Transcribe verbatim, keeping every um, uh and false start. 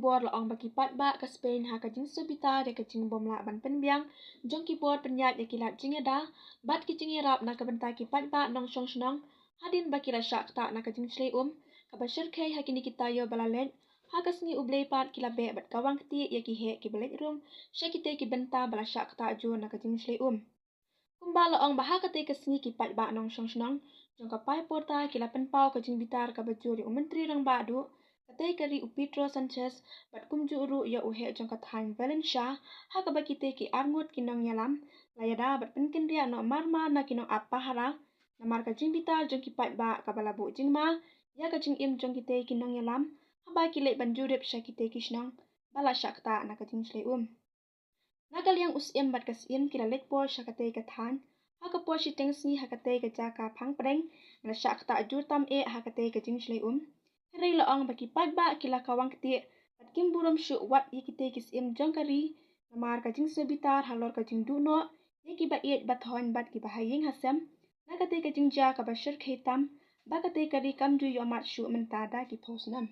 Khubor la ong ba ki paidbah ka Spain ha ka jingsngewbitar ïa ka jingbymlah ban pynbiang jong ki bor pynïaid ïa ki lad jingïada bad ki jingïarap na ka bynta ki paidbah nongshong shnong hadien ba ki la shah ktah na ka jingshlei um kaba shyrkhei ha kine ki taïew ba la leit. Ha ka sngi U Blei pat ki la beh bad kawang ktieh ïa ki heh kiba leit rung sha kitei ki bynta ba la shah ktah jur na ka jingshlei um. Kumba la ong ba ha katei ka sngi ki paidbah nongshong shnong jong ka Paiporta ki la pynpaw ka jingbitar kaba jur ïa u Myntri Rangbah Duh katei ka ri u Pedro Sanchez bad kumjuh ruh ïa u heh jong ka thaiñ Valencia, ha kaba kitei ki arngut ki nongïalam la ïada bad pynkynriah noh marmar na ki nongap pahara namar ka jingbitar jong ki paidbah kaba la buh jingma ïa ka jingim jong kitei ki nongïalam haba ki leit ban jurip sha kitei ki shnong ba la shah ktah na ka jingshlei um. Na ka liang u Syiem bad ka Syiem ki la leit poi sha katei ka thaiñ ha ka por shiteng sngi ha katei ka jaka phang pdeng ba la shah ktah jur tam eh ha katei ka jingshlei um. Hynrei la ong ba ki paidbah ki la kawang ktieh bad kim burom shuh wat ïa kitei ki Syiem jong ka ri namar ka jingsngewbitar halor ka jingduh noh ïa kiba ïeit ba thoiñ bad kiba ha ïing ha sem na katei ka jingjia kaba shyrkhei tam ba katei ka ri kam ju ïohmad shuh mynta da ki phew snem.